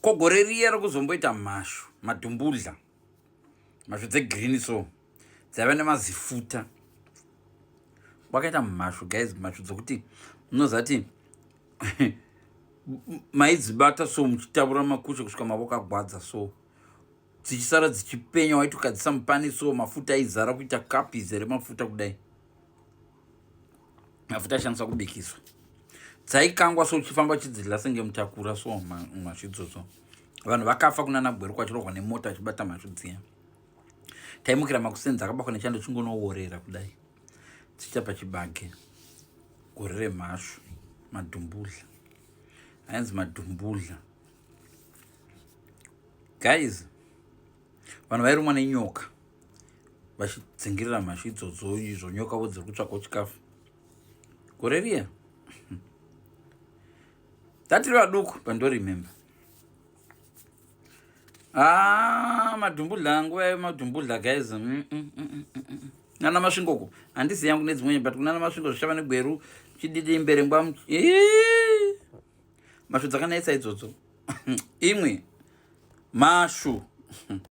Ko gore riya rokuzomboita mhashu, madhumbudla, mhashu dzegreen so dzaiva nemazifuta. Wakaita mhashu guys, mhashu dzokuti unoziva kuti maidzibata so muchitavura makushe kusvika mavoko agwadza so dzichisara dzichipenya, waiti ukadzisa mupani so mafuta aizara kuita kapu izere mafuta kudai, mafuta ashandiswa kubikiswa. Dzaikangwa so uchifamba uchidzidla senge mutakura so mhashu idzodzo. Vanhu vakafa kunana Gweru kwachirohwa nemota achibata mhashu dziya. Taimukira makuseni dzakabakwa nechando chingonoworera kudai dzichiita pachibage. Gore remhashu, madhumbudla ainzi madhumbudla guys. Vanhu vairumwa nenyoka vachidzingirira mhashu idzodzo, izvo nyoka vo dziri kutsvakawo chikafu. Gore riya tatiri vaduku pandoremember. Ah, madhumbudla, nguva yemadhumbudla guys. Nana Masvingoko handisi yangu nedzimwe, but kunana Masvingo zvichava neGweru, chididi, Mberengwa, mhashu dzakanetsa idzodzo. Imwe mhashu.